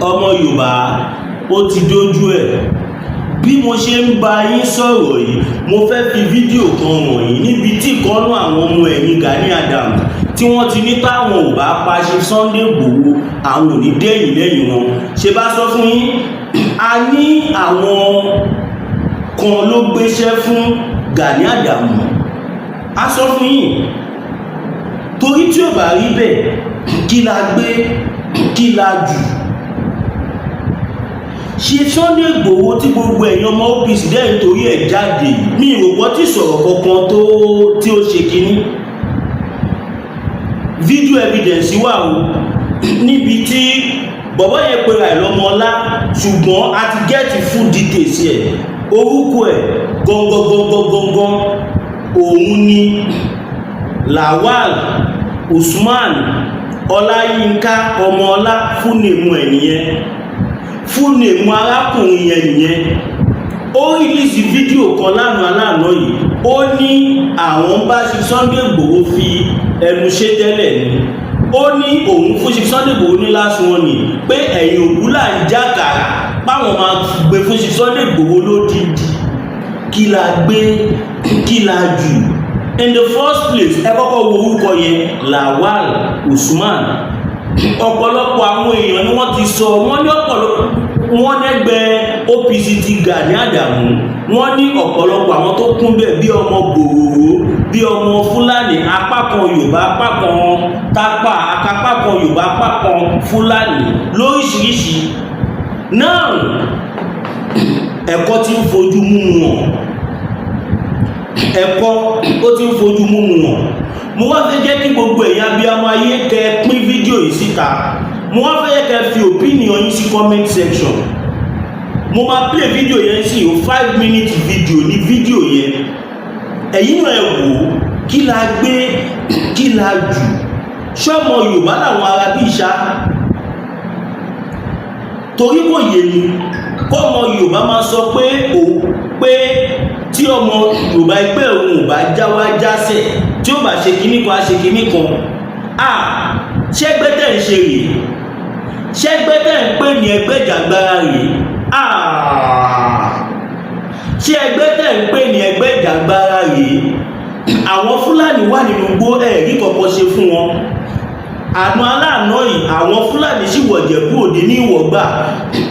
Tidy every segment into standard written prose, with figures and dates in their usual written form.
Ọmọ Yorùbá, ó ti dójú ẹ̀. Bí mo ṣe ń bá yín sọ̀rọ̀ yìí, mo fẹ́ fi fídíò kan wọ̀nyí níbi tí ìkọ́nú àwọn ọmọ ẹ̀yìn Gani Adams tí wọ́n ti ní táwọn ò bá pa ṣe Sunday Igboho, àwọn ò ní dẹ́yìn lẹ́yìn wọn. Ṣe bá sọ fún yín, a ní àwọn kan ló gbéṣẹ́ fún Gani Adams. A sọ fún yín, torí tí ò bá rí bẹ́ẹ̀, kí la gbé, kí la jù ṣe Sunday Igboho tí gbogbo ẹ̀yin ọmọ OPC dẹ́ nítorí ẹ̀ jáde? Mi ò gbọ́ tí sọ̀rọ̀ kankan tó tí ó ṣe kínní. Video evidence wà o, níbi tí bọ̀bọ́ yẹn pera ẹ̀ lọ́mọ ọlá, ṣùgbọ́n a ti get full details ẹ̀. Orúkọ ẹ̀ gangan òun ni Lawal Usman Ọláyínká Ọmọọlá. Full name ẹ̀ nìyẹn, full name arákùnrin yẹn nìyẹn. Ó release fídíò kan lánàá lánàá yìí. Ó ní àwọn bá ṣe Sunday Igboho fi ẹnu ṣe tẹ́lẹ̀ ni. Ó ní òun fún ṣe Sunday Igboho ní last warning pé ẹ̀yìn òkú là ń jákàrà, páwọn máa gbé fún ṣe Sunday Igboho lódìdí. Kí la gbé, kí la jù? In the first place, ẹ kọ́kọ́ wo orúkọ yẹn, Lawal Usman. Ọ̀pọ̀lọpọ̀ àwọn èèyàn ni wọ́n ti sọ, wọ́n ní ọ̀pọ̀lọpọ̀ wọ́n nẹ́gbẹ́ OPC ti Gani Àdàmú. Wọ́n ní ọ̀pọ̀lọpọ̀ àwọn tó kún bẹ́ẹ̀ bí ọmọ gbòòrò, bí ọmọ Fúlàní, apá kan Yorùbá, apá kan Tápà, apá kan Yorùbá, apá kan Fúlàní lóríṣiríṣi náà. Ẹ̀kọ́ tí ń fojú múmu wọn, ẹ̀kọ́ ó ti ń fojú múmu wọn. Mo wá fẹ́ jẹ́ kí gbogbo ẹ̀yin abiyamọ ayé kẹ́ pín fídíò yìí síta. Mo wá fẹ́ kẹ́ fi opinion yín sí comment section. Mo máa play fídíò yẹn sí o. 5 minute video ní fídíò yẹn. Ẹ̀yin náà ẹ wò ó. Kí la gbé, kí la jù? Ṣọ́mọ Yorùbá làwọn ará bí ìṣá? Torí kò yé mi kọ́mọ Yorùbá máa sọ pé òun pé tí ọmọ Yorùbá ẹgbẹ́ òun ò bá já wá jásẹ̀, tí ó bá ṣe kinní kan, á ṣe kinní kan. À ṣẹ́gbẹ́ tẹ̀ ń ṣe rèé? Ṣẹ́gbẹ́ tẹ̀ ń pè ní ẹgbẹ́ ìjàgbara rèé? À ṣé ẹgbẹ́ tẹ̀ ń pè ní ẹgbẹ́ ìjàgbara rèé? Àwọn Fúlàní wà nínú igbó, ẹ̀rí kọ̀ọ̀kan ṣe fún wọn. Àná aláàánú yìí, àwọn Fúlàní sì wọ̀jẹ̀bú òde ní ìwọ̀gbà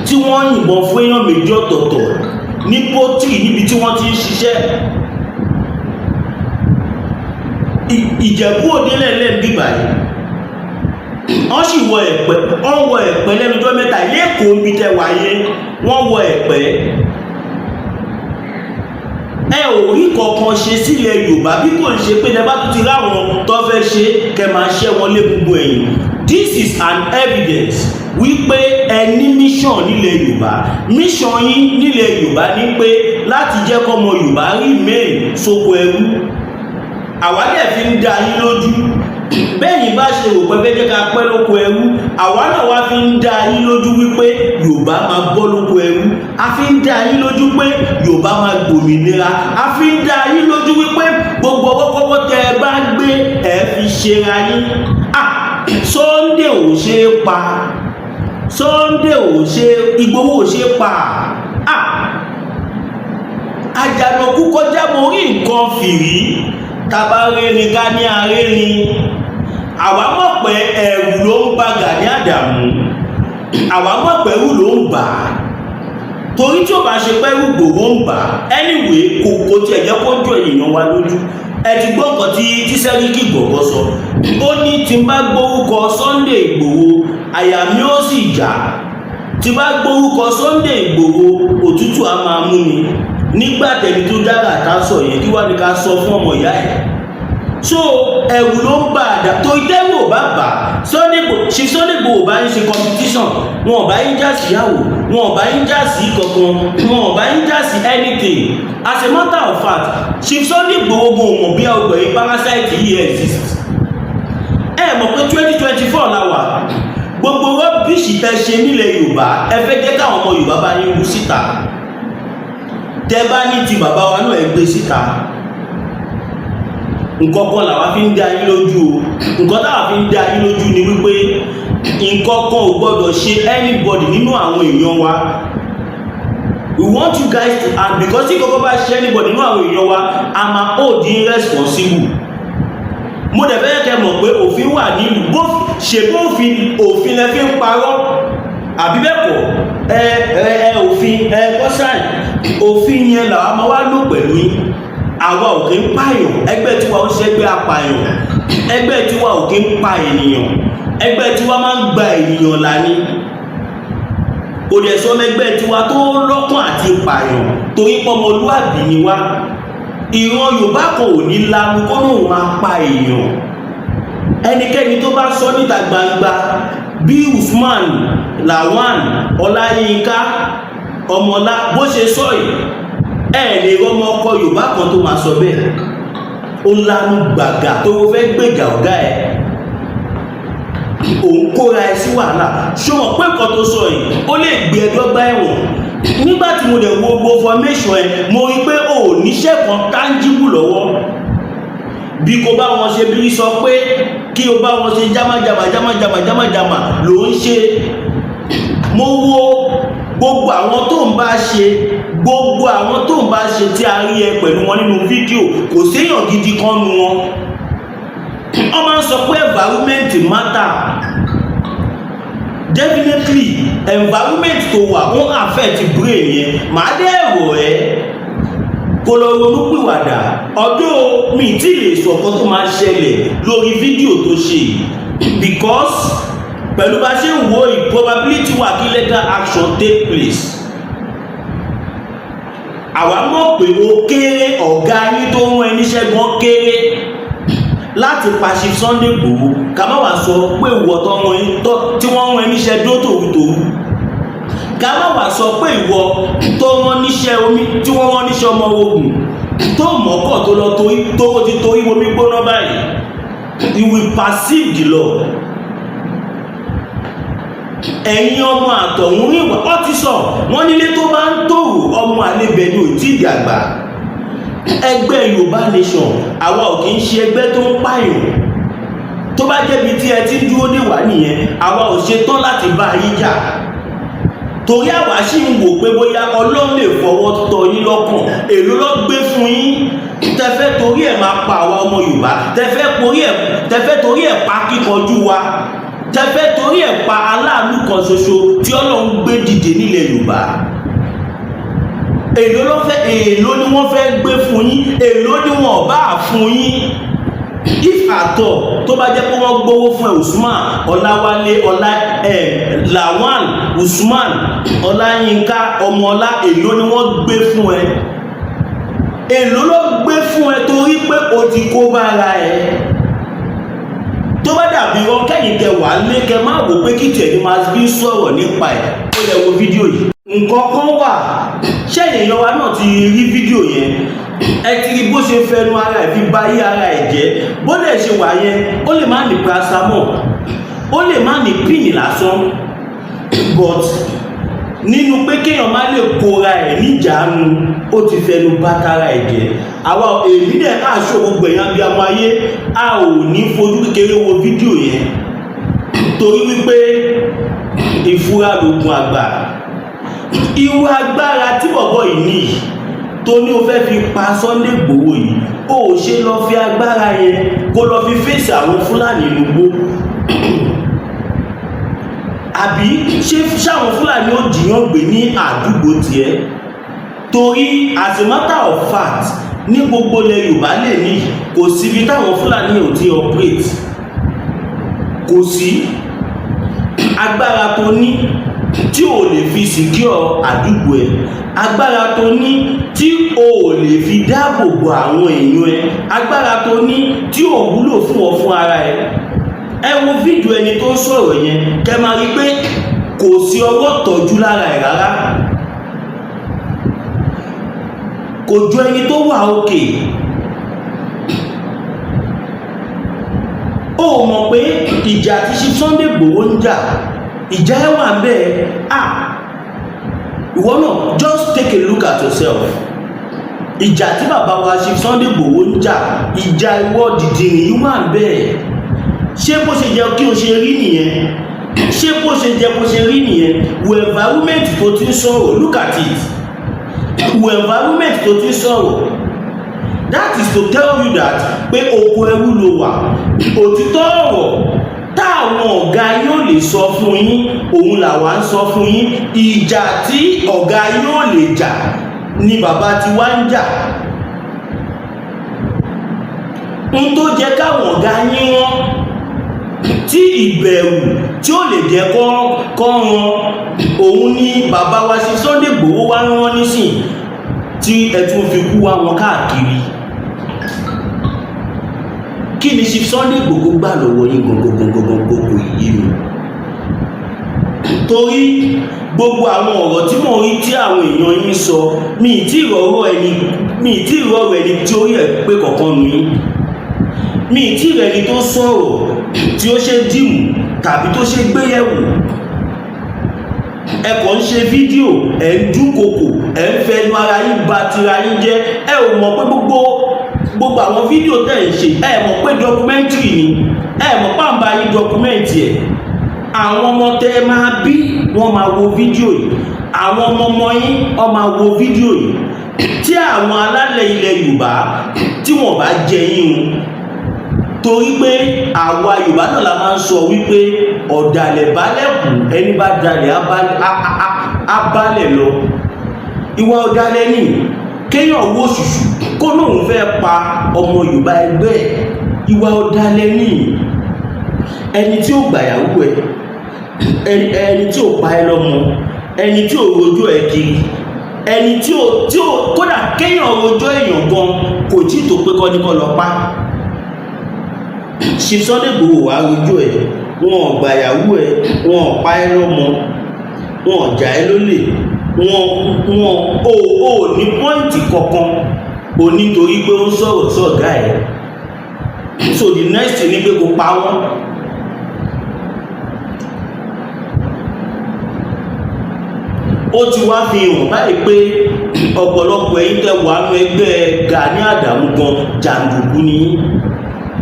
tí wọ́n yìnbọn fún èèyàn méjì ọ̀tọ̀ọ̀tọ̀ ní poultry níbi tí wọ́n ti ń ṣiṣẹ́. Ìjẹ̀bú Òde lẹ́lẹ́ ń bíbà yìí, wọ́n sì wọ Ẹ̀pẹ́, wọ́n wọ Ẹ̀pẹ́ lẹ́nujọ́ mẹ́ta. Ilé Èkó ń bi tẹ wáyé, wọ́n wọ Ẹ̀pẹ́. Ẹ ò rí kankan ṣe sílẹ̀ Yorùbá, bí kò ń ṣe pé ẹ bá tún ti ráwọn tó fẹ́ ṣe, kẹ máa ṣẹ́ wọn lé gbogbo ẹ̀yìn. This is an evidence wípé ẹ ní mission nílẹ̀ Yorùbá. Mission yín nílẹ̀ Yorùbá ní pé láti jẹ́ kọ́mọ Yorùbá remain sóko ẹrú. Àwa dẹ̀ fi ń dá yín lójú, bẹ́yìn bá ṣe rò pé fẹ́ jẹ́ ká pẹ́ lóko ẹrú, àwa náà wá fi ń dá yín lójú wípé Yorùbá máa bọ́ lóko ẹrú. A fi ń dá yín lójú pé Yorùbá máa gbòmìnira. A fi ń dá yín lójú wípé gbogbo ọwọ́kọ́wọ́ tẹ ẹ bá gbé, ẹ fi ṣera yín. Ah, Sunday ò ṣe é pa, Sunday ò ṣe, Ìgbòho ò ṣe é pa. Ah, àjànàkú kọjá mo rí nǹkan fìrí, tabarérin ká ní arérin. Àwa mọ̀ pé ẹ̀rù ló ń ba Gani Àdàmú. Àwa mọ̀ pé ẹ̀rù ló ń bà á, torí tí ó bá ṣe pé ẹ̀rù Ìgbòho ń bà á anyway, kò tiẹ̀ jẹ́ kó jọ èèyàn wa lójú. Ẹ ti gbọ́ nǹkan tí Sẹ́ríkì Gbọ̀ngàn sọ. Ó ní tí n bá gbórúkọ Sunday Ìgbòho, àyà mi ó sì já. Tí bá gbórúkọ Sunday Ìgbòho, òtútù á máa mú mi. Nígbà tẹni tó dára tá sọ yẹn, kí wá ní ká sọ fún ọmọ ìyá ẹ̀? So ẹ̀rù ló ń bà àdá tó ìtẹ́rù ò bá bà Sunday Igboho ṣe. Sunday Igboho ò bá yín ṣe competition, wọn ò bá yín jà síyàwó, wọn ò bá yín jà sí kankan, wọn ò bá yín jà sí anything. As a matter of fact, Chief Sunday Igboho gan ò mọ̀ bí ọgbẹ̀ yìí parasite yìí exist. Ẹ mọ̀ pé 2024 la wà. Gbogbo rubbish tẹ ṣe nílẹ̀ Yorùbá, ẹ fẹ́ jẹ́ káwọn ọmọ Yorùbá bá yín wú síta. Tẹ bá ní ti bàbá wa náà, ẹ gbé síta. Nǹkan kan làwa fi ń dá yín lójú o. Nǹkan táwa fi ń dá yín lójú ni wípé Nǹkan kan ò gbọ́dọ̀ ṣe anybody nínú àwọn èèyàn wa. We want you guys to act, because tí kọ́kọ́ bá ṣe anybody nínú àwọn èèyàn wa, a máa hold you responsible. Mo dẹ̀ fẹ́ kẹ́ mọ̀ pé òfin wà nílùú. Bó ṣe bófin, òfin lẹ fi ń parọ́, àbí bẹ́ẹ̀ kọ́? Ẹ ẹ ẹ òfin ẹ kọ́sàn, òfin yẹn làwa máa wá lò pẹ̀lú yín. Àwa ò kí ń pààyàn. Ẹgbẹ́ tiwa ó ṣe ẹgbẹ́ apààyàn. Ẹgbẹ́ tiwa ò kí ń pa ènìyàn. Ẹgbẹ́ tiwa máa ń gba ènìyàn lání. Kò dẹ̀ sọ ẹgbẹ́ tiwa tó lọ́kàn àti pààyàn, torí pọ́mọlúàbí ni wá. Ìran Yorùbá kan ò ní lanu kó lóun máa pa èèyàn. Ẹnikẹ́ni tó bá sọ níta gbangba bí Usman Lawan Ọláyínká Ọmọlá bó ṣe sọ yìí, ẹ lè rọmọ ọkọ Yorùbá kan tó máa sọ bẹ́ẹ̀. Ó lanu gbàgà tó fẹ́ gbèjà ọ̀gá ẹ̀, òun kóra ẹ sí wàhálà. Ṣó mọ̀ pé nǹkan tó sọ yìí, ó lè gbé ẹ dọ́gba ẹ̀wọ̀n? Nígbà tí mo dẹ̀ wo gbogbo formation ẹ, mo rí pé o ò níṣẹ́ kan tangible lọ́wọ́. Bí kò bá wọn ṣe, bí sọ pé kí o bá wọn ṣe jámájàmá jámájàmá jámájàmá ló ń ṣe. Mo wo gbogbo àwọn tó ń bá ṣe, gbogbo àwọn tó ń bá ṣe tí a rí ẹ pẹ̀lú wọn nínú fídíò, kò séèyàn gidi kan nu wọn. Wọ́n máa ń sọ pé environment matter. Definitely, environment tó wà, ó affect brain yẹn. Màá dé ẹ̀rọ ẹ̀ kó lọ ronú pìwàdà. Ọdún mi tí lè sọ ọ̀kan tó máa ṣẹlẹ̀ lórí fídíò tó ṣe yìí, because pẹ̀lú bá ṣe ń wo, probability wà kí legal action take place. Àwa mọ̀ pé ó kéré, ọ̀gá yín tó ń rán ẹ níṣẹ́ gan kéré láti pa Chief Sunday Igboho. Ká má wàá sọ pé ìwọ tó ń rán, tí wọ́n rán ẹ níṣẹ́ dó tòrútòrú. Ká má wàá sọ pé ìwọ tó rán níṣẹ́ omi, tí wọ́n rán níṣẹ́ ọmọ ogun tó mọ̀ọ́kọ̀ tó lọ torí tó ti torí omi gbóná báyìí. You will perceive the law. Ẹ̀yin ọmọ àtọ̀hún rìnwá, ọ́ ti sọ wọ́n nílé tó bá ń tòrò, ọmọ àlebẹ̀ ni ò tí ì dàgbà. Ẹgbẹ́ Yorùbá Nation, àwa ò kì í ṣe ẹgbẹ́ tó ń pààyàn. Tó bá jẹ́bi tí ẹ ti ń dúró dè wá nìyẹn, àwa ò ṣe tán láti bá yín jà, torí àwa sì ń wò pé bóyá Ọlọ́run lè fọwọ́ tọ́ yín lọ́kàn. Èló ló gbé fún yín tẹfẹ́ torí ẹ̀ máa pa àwa ọmọ Yorùbá, tẹfẹ́ torí ẹ̀ pa kíkanjú wa, tẹfẹ́ torí ẹ̀ pa aláàánú kan ṣoṣo tí Ọlọ́run gbé dìde nílẹ̀ Yorùbá? Èló ló fẹ́? Èló ni wọ́n fẹ́ gbé fún yín? Èló ni wọ́n bá fún yín, if at all? Tó bá jẹ́ pé wọ́n gbowó fún ẹ, Usman Ọláwálé Ọlá ẹ Lawan Usman Ọláyínká Ọmọọlá, èló ni wọ́n gbé fún ẹ? Èló ló gbé fún ẹ? Torí pé o ti kó bára ẹ. Tó bá dàbí wọn kẹ́yìn tẹ wà lé, kẹ má wò pé kí tiẹ̀ ní máa bí sọ̀rọ̀ nípa ẹ̀. Ó yẹ wo fídíò yìí. Nǹkan kan wà ṣẹ́yìn èèyàn wa náà ti rí fídíò yẹn. Ẹ ti rí bó ṣe fẹnu ara ẹ̀ fi ba ayé ara ẹ̀ jẹ́. Bó dẹ̀ ṣe wà yẹn, ó lè má ní paracetamol, ó lè má ní píìnì lásán, but nínú pé kéèyàn má lè kóra ẹ̀ níjàánu, ó ti fẹnu bá tara ẹ̀ jẹ́. Àwa èmi dẹ̀ aṣọ gbogbo èèyàn bí ọmọ ayé, a ò ní fojú kékeré wo fídíò yẹn, torí wípé ìfura lògùn àgbà. Irú agbára tí bọ̀bọ̀ yìí ní yìí tó ní o fẹ́ fi pa Sunday Igboho yìí, ó ṣe lọ fi agbára yẹn kó lọ fi fèsì àwọn Fúlàní lógbó? Àbí ṣé sáwọn Fúlàní ó jìyàn gbé ní àdúgbò tiẹ̀? Torí as a matter of fact, ní gbogbo ilẹ̀ Yorùbá lè ní, kò síbi táwọn Fúlàní ò ti operate. Kò sí agbára tó ní tí o lè fi secure àdúgbò ẹ, agbára tó ní tí o lè fi dáàbò bo àwọn èèyàn ẹ, agbára tó ní tí ò wúlò fún ọ fún ara ẹ. Ẹ wo fídíò ẹni tó ń sọ̀rọ̀ yẹn, kẹ máa rí pé kò sí ọwọ́ tọ́jú lára ẹ̀ rárá. Kò jọ ẹni tó wà òkè. Ó mọ̀ pé ìjà tí Chief Sunday Igboho ń jà, ìjà ẹ wà bẹ́ẹ̀. Ah, ìwọ náà, just take a look at yourself. Ìjà tí bàbá wa Chief Sunday Igboho ń jà, ìjà ìwọ dìdìrì yìí wà bẹ́ẹ̀. Ṣé bó ṣe jẹ́ kí o ṣe rí nìyẹn? Ṣé bó ṣe jẹ bó ṣe rí nìyẹn? Wo environment tó ti ń sọ̀rọ̀. Look at it. Wo environment tó ti ń sọ̀rọ̀. That is to tell you that pé oko ẹrú ló wà. Òtítọ́ ọ̀rọ̀ táwọn ọ̀gá yóò lè sọ fún yín, òun làwa ń sọ fún yín. Ìjà tí ọ̀gá yóò lè jà ni bàbá tiwa ń jà. N tó jẹ́ káwọn ọ̀gá yín wọ́n tí ìbẹ̀rù tí ó lè jẹ́ kọ́ wọn, òun ni bàbá wa sí Sunday Igboho wá ń rán nísìn tí ẹ tún fi kú wá wọn káàkiri. Kí ni Chief Sunday Igboho gbà lọ́wọ́ yín gangan? Kò yé mi, torí gbogbo àwọn ọ̀rọ̀ tí mò ń rí tí àwọn èèyàn yín sọ, mi ì tí ìrọ̀rọ̀ ẹni tí ó yẹ pé kọ̀ọ̀kan nù yín. Mi ì tí rẹni tó sọ̀rọ̀ tí ó ṣe dìmú tàbí tó ṣe gbéyẹ̀wò. Ẹ kàn ń ṣe fídíò, ẹ ń dúnkokò, ẹ ń fẹnu ara yín ba tira yín jẹ́. Ẹ ò mọ̀ pé gbogbo àwọn fídíò tẹ̀ ń ṣe, ẹ mọ̀ pé documentary ni. Ẹ mọ̀ pàǹbá yín document ẹ̀. Àwọn ọmọ tẹ ẹ máa bí, wọ́n máa wo fídíò yìí. Àwọn ọmọ ọmọ yín, wọ́n máa wo fídíò yìí. Tí àwọn alálẹ̀ ilẹ̀ Yorùbá tí wọ́n bá jẹ yín o, torí pé àwa Yorùbá náà la máa ń sọ wípé ọ̀dàlẹ̀ balẹ̀ kù, ẹni bá dalẹ̀ á balẹ̀ lọ. Ìwà ọ̀dàlẹ̀ ni kéèyàn wó ṣùṣù kó lóun fẹ́ pa ọmọ Yorùbá ẹgbẹ́ ẹ̀. Ìwà ọ̀dàlẹ̀ ni. Ẹni tí ó gbàyàwó ẹ, ẹni tí ò pa ẹ lọ́mọ, ẹni tí ò rojọ́ ẹ kiri, ẹni tí ò kódà kéèyàn rojọ́ èèyàn gan kò tí tó pé kọ́ ní kọ́ lọ pa. Chief Sunday Igboho wàá rojọ́ ẹ, wọn ò gbàyàwó ẹ, wọn ò pa ẹ lọ́mọ, wọn ò jà ẹ lólè, wọn ò ní point kankan ò nítorí pé ó ń sọ̀rọ̀ sọ̀gá ẹ̀. So the next thing ni pé kò pa wọ́n. Ó ti wá fi hàn báyìí pé ọ̀pọ̀lọpọ̀ ẹ̀yin tẹ́ wà nú ẹgbẹ́ Gani Àdàmú gan, jàǹdùkú ni yín,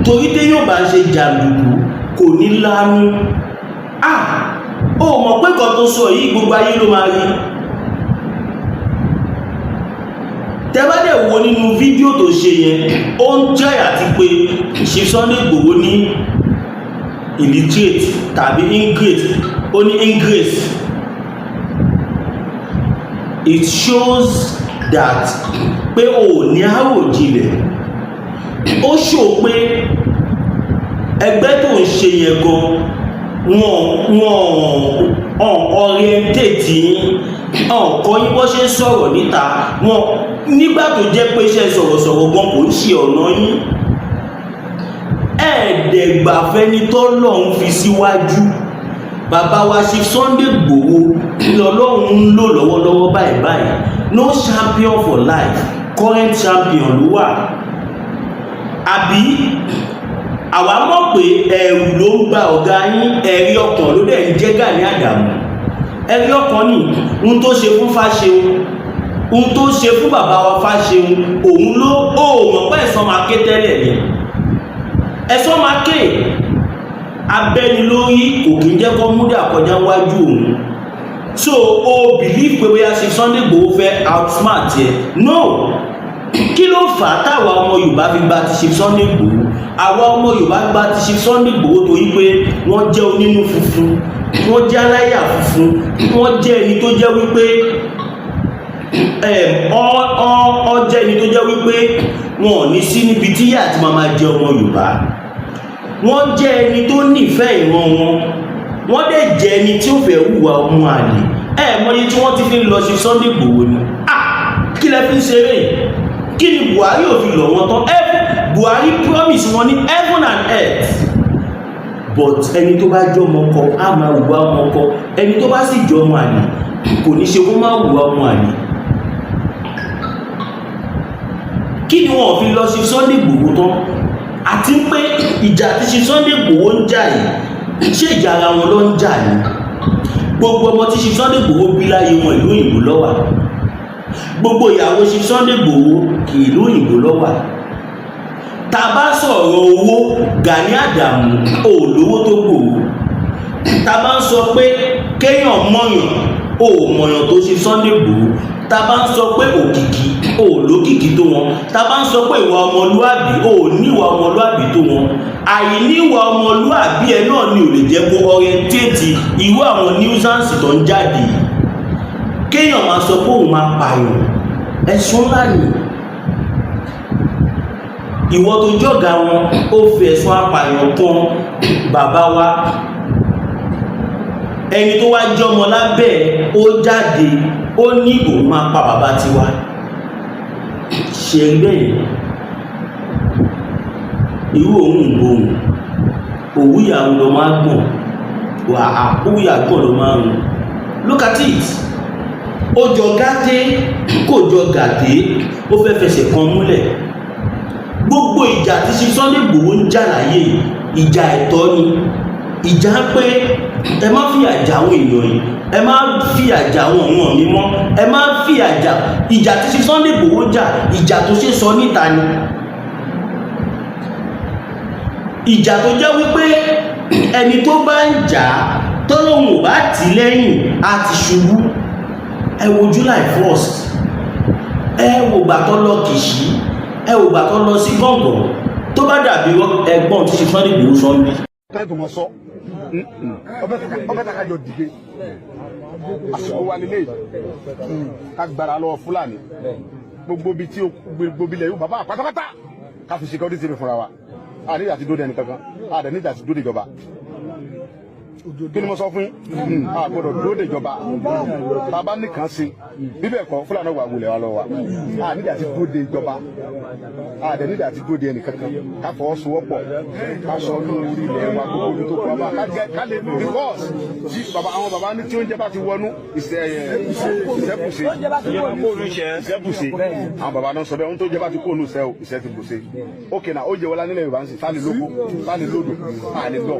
torí téèyàn bá ń ṣe jàǹdùkú kò ní lánú. Ah, ó mọ̀ pé kan tó sọ yìí, gbogbo ayé ló máa rí. Tẹ́ bá dẹ̀ wo nínú fídíò tó ṣe yẹn, ó ń try àti pé Chief Sunday Igboho ní illiterate tàbí ingrate. Ó ní ingrace. It shows that pé o ò ní àròjinlẹ̀. Ó ṣò pé ẹgbẹ́ tó ń ṣe yẹn gan, wọn orientate yín, ọ̀kọ́ yín bó ṣe ń sọ̀rọ̀ níta wọn, nígbà tó jẹ́ pé iṣẹ́ sọ̀rọ̀sọ̀rọ̀ gan kò ń ṣe ọ̀nà yín. Ẹ̀ẹ́dẹ̀gbàfẹ́ni tọ́lọ́run fi síwájú. Bàbá wa Chief Sunday Igboho lọ́lọ́run ń lò lọ́wọ́lọ́wọ́ báyìí báyìí. No champion for life, current champion ló wà. Àbí àwa mọ̀ pé ẹ̀rù ló ń gba ọ̀gá yín? Ẹ̀rí ọkàn ló dẹ̀ ń jẹ́ Gani Àdàmú. Ẹ̀rí ọkàn ní ohun tó ṣe fún Fáṣeun, ohun tó ṣe fún bàbá wa Fáṣeun, òun ló ó mọ̀ pé ẹ̀san máa ké tẹ́lẹ̀ ni. Ẹ̀san máa ké. Abẹ́ni lórí kò kí ń jẹ́ kó múdà kọjá wájú òun. So o believe pé bóyá ṣe Sunday Igboho fẹ́ outsmart yẹ? No. Kí ló fà á táwa ọmọ Yorùbá fi gba ti ṣe Sunday Igboho? Àwa ọmọ Yorùbá gba ti ṣe Sunday Igboho torí pé wọ́n jẹ́ onínú funfun, wọ́n jẹ́ aláyà funfun, wọ́n jẹ́ ẹni tó jẹ́ wípé ọ jẹ́ ẹni tó jẹ́ wípé wọn ò ní sí níbi tí yà àti máa jẹ ọmọ Yorùbá. Wọ́n jẹ́ ẹni tó nífẹ̀ẹ́ ìran wọn. Wọ́n dẹ̀ jẹ́ ẹni tí ó fẹ́ hùwà ọmọ àlè. Ẹ mọye tí wọ́n ti fi ń lọ sí Sunday Igboho ni. Ah, kí lẹ fi ń ṣeré? Kí ni Buhari ò fi lọ̀ wọ́n tán? Buhari promise wọn ní heaven and earth, but ẹni tó bá jọ ọmọ ọkọ á máa hùwà ọmọ ọkọ. Ẹni tó bá sì jọ ọmọ àlè kò ní ṣe kó má hùwà ọmọ àlè. Kí ni wọn fi lọ sí Sunday Igboho tán? Àti pé ìjà tí ṣe Sunday Igboho ń jà yìí, ṣé ìjà ara wọn ló ń jà ní? Gbogbo ọmọ tí ṣe Sunday Igboho bí láyé wọn, ìlú òyìnbó ló wà. Gbogbo ìyàwó ṣe Sunday Igboho, kì ìlú òyìnbó ló wà. Tá a bá sọ̀rọ̀ owó, Gani Àdàmú ò lówó tó Gbòho. Tá bá ń sọ pé kéèyàn mọ̀yàn, ò mọ̀yàn tó ṣe Sunday Igboho. Tá bá ń sọ pé òkìkí, ò lókìkí tó wọn. Tá bá ń sọ pé ìwà ọmọlúàbí, ò ní ìwà ọmọlúàbí tó wọn. Àìní ìwà ọmọlúàbí ẹ náà ni ò lè jẹ́ kó orientate irú àwọn nuisance tó ń jáde yìí. Kéèyàn máa sọ pé òun máa pààyàn, ẹ̀sùn ńlá ni. Ìwọ tó jọ̀gá wọn, ó fi ẹ̀sùn apààyàn kan bàbá wa. Ẹni tó wá jọmọ lábẹ́, ó jáde, ó ní òun máa pa bàbá tiwa. Ṣe rí bẹ́ẹ̀? Irú òun gbòhùn òwú ìyàwó lọ máa gbọ̀n wà á, òwú ìyàgbọ̀n lọ máa rùn. Look at it. Ó jọ gàté, kò jọ gàté, ó fẹ́ fẹsẹ̀ kan múlẹ̀. Gbogbo ìjà tí ṣe Sunday Igboho ń jà láyé, ìjà ẹ̀tọ́ ni. Ìjà pé ẹ má fìyà jà àwọn èèyàn yìí, ẹ má fìyà jà àwọn ọ̀wọ́n mi mọ́, ẹ má fìyà jà. Ìjà tí ṣe Sunday Igboho jà, ìjà tó ṣe sọ níta ni. Ìjà tó jẹ́ wípé ẹni tó bá ń jà tọ́lọ́hun ò bá tì lẹ́yìn, á ti ṣubú. Ẹ wo July 1st, ẹ wo gbà tó lọ Kìṣí, ẹ wo gbà tó lọ sí Gàngàn. Tó bá dàbí ẹ̀gbọ́n tí ṣe Sunday Igboho sọ ń bí. Tẹ́tù mọ̀ sọ ọbẹ̀ tá ká jọ dìde. Àsìkò wa lélẹ̀ yìí, ká gbára lọ́wọ́ Fúlàní. Gbogbo bi tí gbogbo bilẹ̀ yóò bàbá pátápátá, ká fi security mi fúnra wa. A ní ìdàtí dóde ẹnì kankan, a dẹ̀ ní ìdàtí dóde ìjọba. Kí ni mo sọ fún yín? A gbọ́dọ̀ dóde ìjọba. Bàbá nìkan ṣe bíbẹ̀ kọ́, Fúlàní wà wulẹ̀ wa lọ wa. A ní ìdàtí dóde ìjọba, a dẹ̀ ní ìdàtí dóde ẹnì kankan. Ká fọwọ́sowọ́pọ̀, ká sọ lórí ilẹ̀ wa, gbogbo omi tó kọ́ wa ká lè, because tí bàbá, àwọn bàbá ní tí oúnjẹ bá ti wọnú ìṣẹ́bùṣe ìṣẹ́bùṣe. Àwọn bàbá náà sọ bẹ́ẹ̀, ohun tó jẹ́ bá ti kó ònú ìṣẹ́ o, ìṣẹ́ ti bùṣe. Ókè náà, ó jẹ́ wọlá nílẹ̀ Yorùbá ń sìn sáà lè lóko, sáà lè lódò, à lè lọ.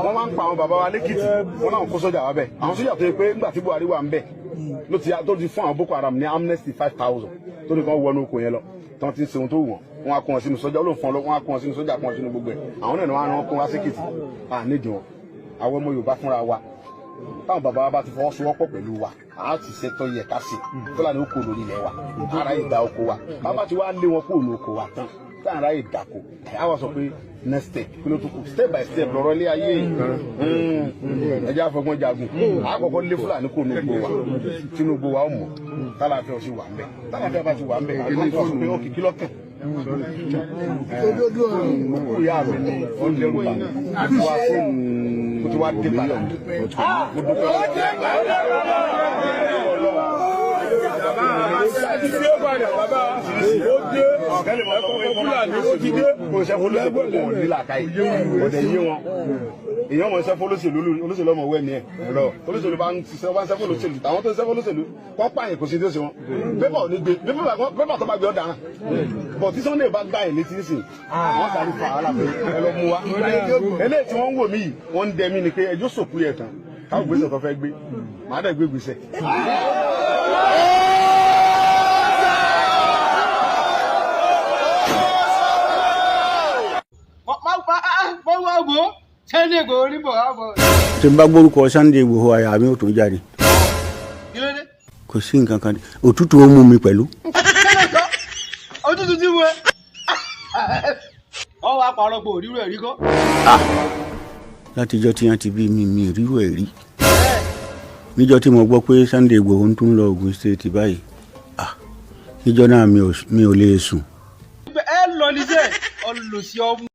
Wọ́n máa ń pa àwọn bàbá wa lẹ́kìtì, wọ́n náà kó sójà wa bẹ̀. Àwọn sójà tó yẹ pé nígbà tí Buhari wà ń bẹ̀ ló ti tó ti fún àwọn Boko Haram ní amnesty 5,000, tó ní kàn wọnú oko yẹn lọ, tí wọ́n ti ń ṣe ohun tó wù wọ́n. Wọ́n á kó wọn sínú sójà, ó ló fún wọn, wọ́n á kó wọn sínú sójà, kó wọn sínú gbogbo ẹ̀. Àwọn náà ni wọ́n á rán kó wá sékìtì. À nídìí wọn. Àwọn ọmọ Yorùbá fúnra wa, táwọn bàbá wa bá ti fọwọ́sowọ́pọ̀ pẹ̀lú wa, a ti ṣètò yẹ ká ṣe. Fúlàní ó kó lórí ilẹ̀ wa, ara ìdá oko wa. Bàbá ti wá lé wọn kó lóko wa tán, táwọn ará ìdàkọ, a wá sọ pé next step, kí ló tún kù? Step by step lọ́rọ̀ ilé ayé. Ẹjẹ́ àfọgbọ́n jagun. Àkọ́kọ́ lé Fúlàní kó ní gbó wa, Tinubu wa ó mọ̀ tálàfẹ́ ó sì wà ń bẹ̀. Tálàfẹ́ bá ti wà ń bẹ̀, àwọn sọ pé ó kìkí lọ́kàn ìyá mi ni ó lérò bá wá fóònù, ó ti wá dé padà. Mo dúpẹ́ lọ́wọ́. Ti dé padà, bàbá ó dé, ẹ̀kọ́ Fúlàní ó ti dé. Kò ṣe fọlọ́sẹ̀lú kò ní làákàyè, ọ̀dẹ̀ yé wọn. Èèyàn mọ̀ ṣe fọlọ́sẹ̀lú, olóṣèlú ọmọ wẹ̀ ni ẹ̀ lọ. Olóṣèlú bá ń ṣiṣẹ́, bá ń ṣe fọlọ́sẹ̀lú, àwọn tó ń ṣe fọlọ́sẹ̀lú kọ́ pààyàn, kò sí tó ṣe wọn. Pépà ò ní gbé pépà, tó bá gbé ọ̀daràn bọ̀. Tí Sunday bá gbá ẹ̀ létí sí, wọ́n sáré fà á lápẹ́ ẹ lọ mú wa. Eléyìí tí wọ́n ń wò mí yìí, wọ́n ń dẹ mí ni pé ẹjọ́ sòkú yẹ tán, káwọn gbèsè tó fẹ́ gbé, màá dẹ̀ gbé gbèsè. Tí n bá gbórúkọ Sunday Igboho, àyà mi ò tún jáde. Kò sí nǹkan kan, òtútù ó mú mi pẹ̀lú. Òtútù tí mo ẹ ọ wá pàrọ̀ pé òrírò ẹ̀rí kọ́. Látijọ́ tí wọ́n ti bí mi, mi rírò ẹ̀ rí. Níjọ́ tí mo gbọ́ pé Sunday Igboho ń tún lọ Ogun State báyìí, ah, níjọ́ náà mi ò lè sùn. Ẹ lọ níṣẹ́ ọlọ́sí ọmú.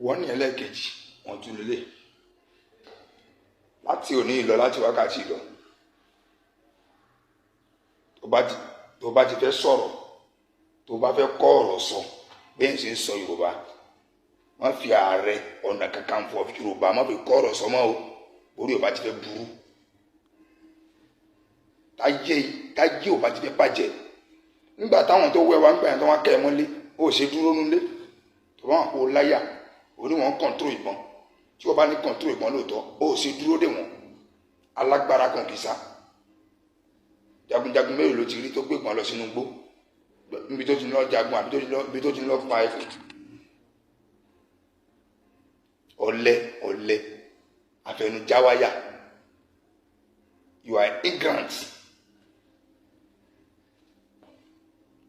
Wọ́n ní ẹlẹ́ẹ̀kejì, wọ́n tún lélẹ̀ láti òní ìlọ, láti wákàtí ìlọ, tó bá ti fẹ́ sọ̀rọ̀, tó bá fẹ́ kọ́ ọ̀rọ̀ sọ bẹ́ẹ̀ ṣe ń sọ Yorùbá, wọ́n fi Ààrẹ Ọ̀nà Kakanfò Yorùbá má fi kọ́ ọ̀rọ̀ sọ mọ́ o. Orí ò bá ti fẹ́ burú, táyé táyé ò bá ti fẹ́ bàjẹ́. Nígbà táwọn tó wẹ̀ wá ń gbà yẹn, tó wá kẹ́ ẹ mọ́lé, ó ṣe dúró nulẹ̀ tó bá wọn kó láyà oníwọ̀n control ìbọn. Tí wọ́n bá ní control ìbọn lóòótọ́, ó ṣe dúró dè wọ́n. Alágbára kan kì í sá. Jagunjagun mélòó ló ti rí tó gbégbọn lọ sínú igbó, níbi tó ti lọ jagun, àbí níbi tó ti lọ pa ẹfọ? Ọ̀lẹ, ọ̀lẹ. Àfẹnujáwáyà, you are ignorant.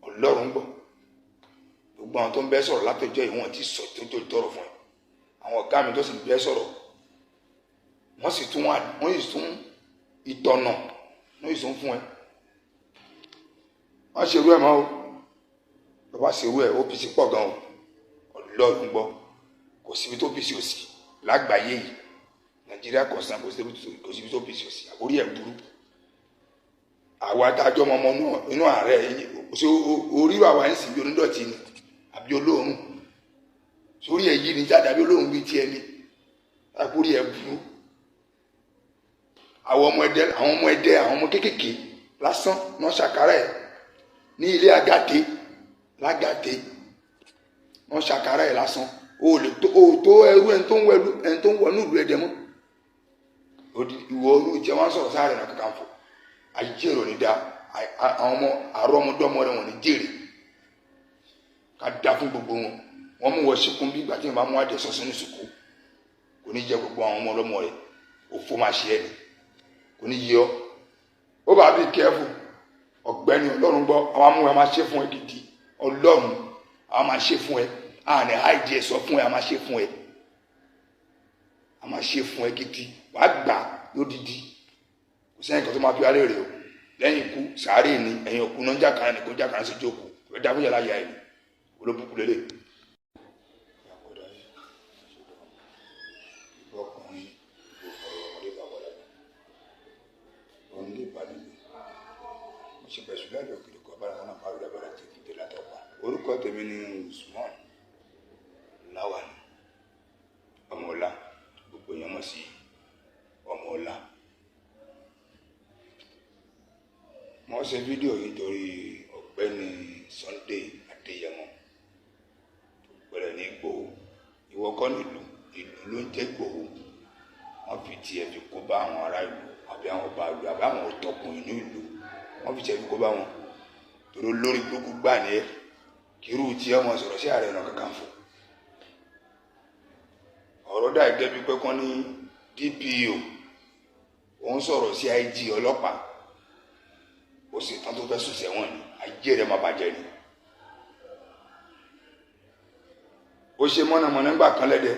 Ọlọ́run gbọ́, gbogbo àwọn tó ń bẹ́ sọ̀rọ̀ látọjọ́ yìí, wọ́n ti sọ tó tó tọrọ fún ẹ. Àwọn ọ̀gá mi tó sì ń bẹ́ sọ̀rọ̀, wọ́n sì tún ìtọ̀nà, wọ́n sì tún fún ẹ. Wọ́n ṣerú ẹ̀ mọ́ o. Bàbá ṣerú ẹ̀, OPC pọ̀ gan o. Ọlọ́run gbọ́, kò síbi tó OPC ò sí lágbàáyé yìí. Nàìjíríà kò sàn, kò síbi tó OPC ò sí. Àbórí ẹ̀ burú. Àwa adájọ́ ọmọ inú ààrẹ ṣe orí àwa ń sìn bí onídọ̀tí ni àbí olóòórùn sórí ẹ̀ yìí ni jáde, àbí olóòórùn bíi tiẹ̀ ni. Àbórí ẹ̀ burú. Àwọn ọmọ ẹdẹ, àwọn ọmọ ẹdẹ, àwọn ọmọ kéékèèké lásán náà ṣàkárà ẹ̀ ní ilé agàdé lágàdé. Wọ́n ṣàkárà ẹ̀ lásán. O lè tó o tó ẹrú ẹni tó ń wọ ẹni tó ń wọ inú ìlú ẹdẹ mọ́. Ìwọ olú jẹ wọn sọ̀rọ̀ sáré náà Kakanfò ayé ní da. Àwọn ọmọ àrọ́mọdọ́mọ rẹ wọn ní jèrè ká dá fún gbogbo wọn. Wọn mú wọn síkún bí ìgbà tí wọn bá mú àdẹ sọsọ ní sùkú. Kò ní jẹ gbogbo àwọn ọmọ ọlọ́mọ rẹ. Òfò máa ṣe ẹ ní kò ní yí ọ. Ó bá bí kẹfù ọ̀gbẹ́ni. Ọlọ́run gbọ́, àwọn amúhẹ máa ṣe fún ẹ gidi. Ọlọ́run, àwọn máa ṣe fún ẹ. Àní àìdí ẹ sọ fún ẹ, a máa ṣe fún ẹ, a máa ṣe fún ẹ gidi. Wàá gbà lódìdí. Kò sẹ́yìn kan tó máa fi wálé rè o lẹ́yìn ikú sàárè ni. Ẹ̀yìn òkú náà ń jàkàrà ní kó jàkàrà sí jókòó. Ẹ dá fún yàrá yà ẹ̀ ní olóbùkún lélẹ̀. Ọkùnrin orúkọ tèmi ni Usman Lawal Ọmọọlá, gbogbo èèyàn mọ̀ sí Ọmọọlá. Wọ́n ṣe fídíò yìí torí ọ̀gbẹ́ni Sunday Adéyẹmọ tó pẹ̀lẹ́ ní Ìgbòho. Ìwọ kọ́ nílùú, ìlú ló ń jẹ́ Ìgbòho. Wọ́n fi tiẹ̀ fi kó bá àwọn ará ìlú àbí àwọn ọba ìlú àbí àwọn ọ̀tọ̀kùn inú ìlú. Wọ́n fi tiẹ̀ fi kó bá wọn torí olórí burúkú gbà ní ẹ. Kírú tí ọmọ sọ̀rọ̀ sí Ààrẹ Ọ̀nà Kakanfò, ọ̀rọ̀ dà gẹ́gẹ́ bí pé kán ní DPO òun sọ̀rọ̀ sí IG ọlọ́pàá, ó sì tán tó fẹ́ sùn sẹ́wọ̀n ni. Ayé rẹ̀ máa bàjẹ́ ni. Ó ṣe mọ̀nàmọ́ná ńgbà kan lẹ́dẹ̀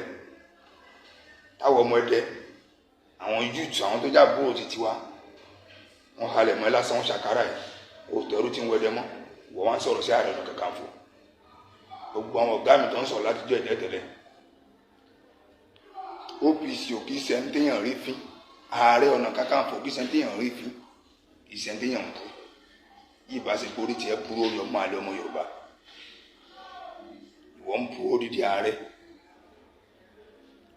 táwọn ọmọ ẹdẹ, àwọn yúùtù, àwọn tó jábúrò títí wa, wọ́n halẹ̀ mọ́ ẹ lásán, wọ́n ṣàkárà ẹ̀. Òótọ́ ẹrú tí ń wẹ́dẹ mọ́. Wọ́n wá ń sọ̀rọ̀ sí Ààrẹ Ọ̀nà Kakanfò. Gbogbo àwọn ọ̀gá mi tó ń sọ̀rọ̀ látijọ́ ẹ̀dẹ́ tẹ́lẹ̀, OPC ò kì í ṣe ń téèyàn rí fín. Ààrẹ Ọ̀nà Kakanfò kì í ṣe ń téèyàn rí fín, kì í ṣe ń téèyàn bú. Yìí bá ṣe borí tiẹ̀ burú orí ọmọ àlẹ́ ọmọ Yorùbá, ìwọ ń bu odidi ààrẹ,